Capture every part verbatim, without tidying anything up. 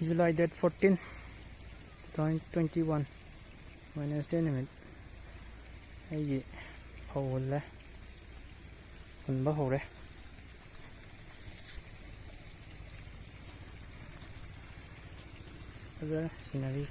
July date fourteen, two thousand twenty one, Wednesday ꯅꯨꯃꯤꯠ꯫ ꯑꯩꯒꯤ ꯐꯧ ꯍꯨꯜꯂꯦ, ꯍꯨꯟꯕ ꯍꯧꯔꯦ꯫ ꯐꯖꯔꯦ scenery꯫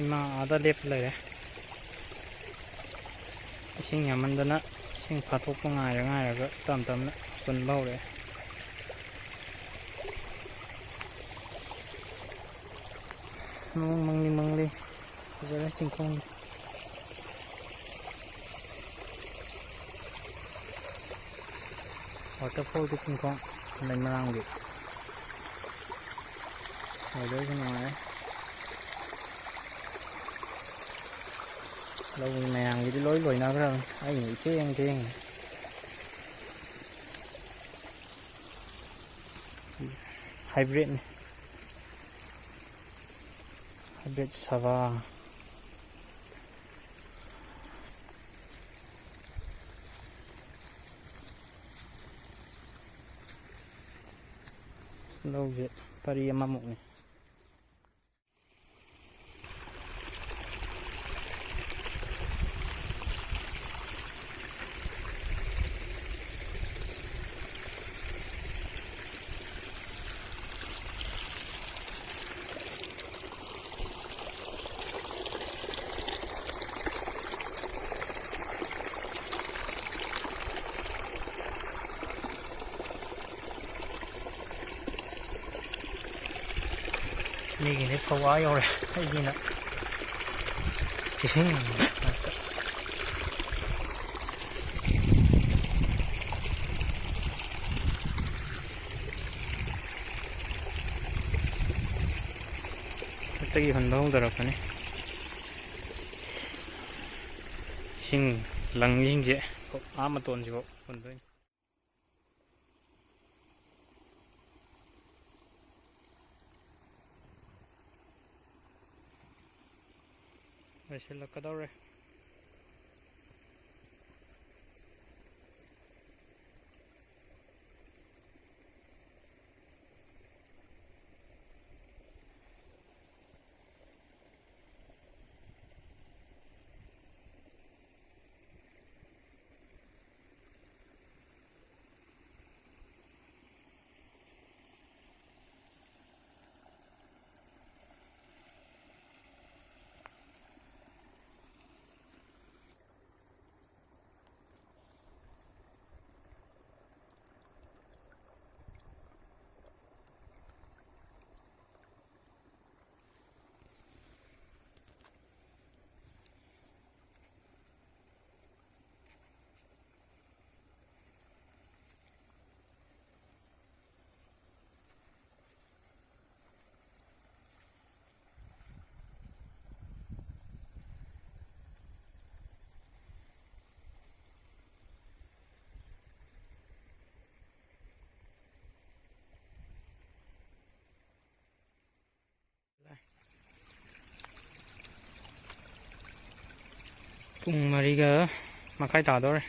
ꯏꯃꯥ ꯑꯥꯗ ꯂꯦꯞꯄ ꯂꯩꯔꯦ꯫ ꯏꯁꯤꯡ ꯌꯥꯝꯃꯟꯗꯅ ꯏꯁꯤꯡ ꯐꯥꯠꯇꯣꯛꯄ ꯉꯥꯏꯔ ꯉꯥꯏꯔꯒ ꯇꯞ ꯇꯞꯅ ꯍꯨꯟꯕ ꯍꯧꯔꯛꯑꯦ꯫ ꯅꯣꯡ ꯃꯪꯂꯤ ꯃꯪꯂꯤ꯫ ꯐꯖꯔꯦ ꯆꯤꯡꯈꯣꯡ꯫ Waterfallꯒꯤ ꯆꯤꯡꯈꯣꯡ, ꯂꯩꯃꯔꯥꯝꯒꯤ꯫ Weatherꯁꯨ ꯅꯨꯡꯉꯥꯏ꯫ ꯂꯧ ꯃꯌꯥꯝꯒꯤꯗꯤ ꯂꯣꯏ ꯂꯣꯏꯅꯈ꯭ꯔꯕꯅꯤ, ꯑꯩꯅ ꯏꯊꯦꯡ ꯊꯦꯡꯉꯤ꯫ Hybridꯅꯤ꯫ Hybrid ꯁꯥꯕ꯫ ꯂꯧꯁꯦ ꯄꯔꯤ ꯑꯃꯃꯨꯛꯅꯤ꯫ ꯃꯤꯒꯤꯗꯤ ꯐꯧ ꯑꯥ ꯌꯧꯔꯦ, ꯑꯩꯒꯤꯅ ꯏꯁꯤꯡ ꯉꯥꯛꯇ꯫ ꯈꯨꯠꯇꯒꯤ ꯍꯨꯟꯕ ꯍꯧꯗꯔꯛꯄꯅꯤ꯫ ꯏꯁꯤꯡ ꯂꯪꯁꯤꯡꯁꯦ ꯑꯥ ꯃꯇꯣꯟꯁꯤꯐꯥꯎ ꯍꯨꯟꯗꯣꯏꯅꯤ꯫ ꯂꯣꯏꯁꯤꯜꯂꯛꯀꯗꯧꯔꯦ꯫ ꯄꯨꯡ ꯃꯔꯤꯒ ꯃꯈꯥꯏ ꯇꯥꯗꯧꯔꯦ꯫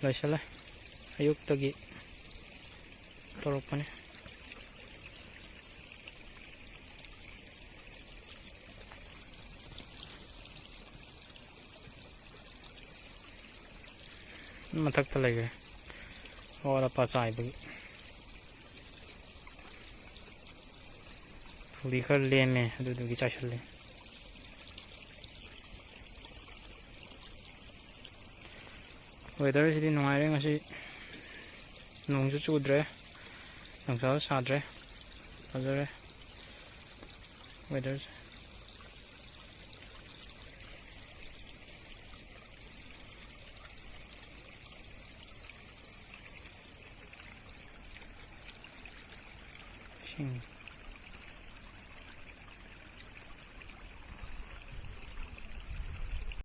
ꯂꯣꯏꯁꯤꯜꯂꯦ꯫ ꯑꯌꯨꯛꯇꯒꯤ ꯇꯧꯔꯛꯄꯅꯦ꯫ ꯃꯊꯛꯇ ꯂꯩꯈ꯭ꯔꯦ꯫ ꯑꯋꯥꯠ ꯑꯄꯥ ꯆꯥꯏꯕꯒꯤ꯫ ꯐꯧꯗꯤ ꯈꯔ ꯂꯦꯝꯃꯦ, ꯑꯗꯨꯗꯨꯒꯤ ꯆꯥꯏꯁꯜꯂꯤ꯫ Weatherꯁꯤꯗꯤ ꯅꯨꯡꯉꯥꯏꯔꯦ ꯉꯁꯤ꯫ ꯅꯣꯡꯁꯨ ꯆꯨꯗ꯭ꯔꯦ, ꯅꯨꯡꯁꯥꯁꯨ ꯁꯥꯗ꯭ꯔꯦ꯫ ꯐꯖꯔꯦ꯫ ꯋꯦꯗꯔꯁꯦ꯫ ꯏꯁꯤꯡ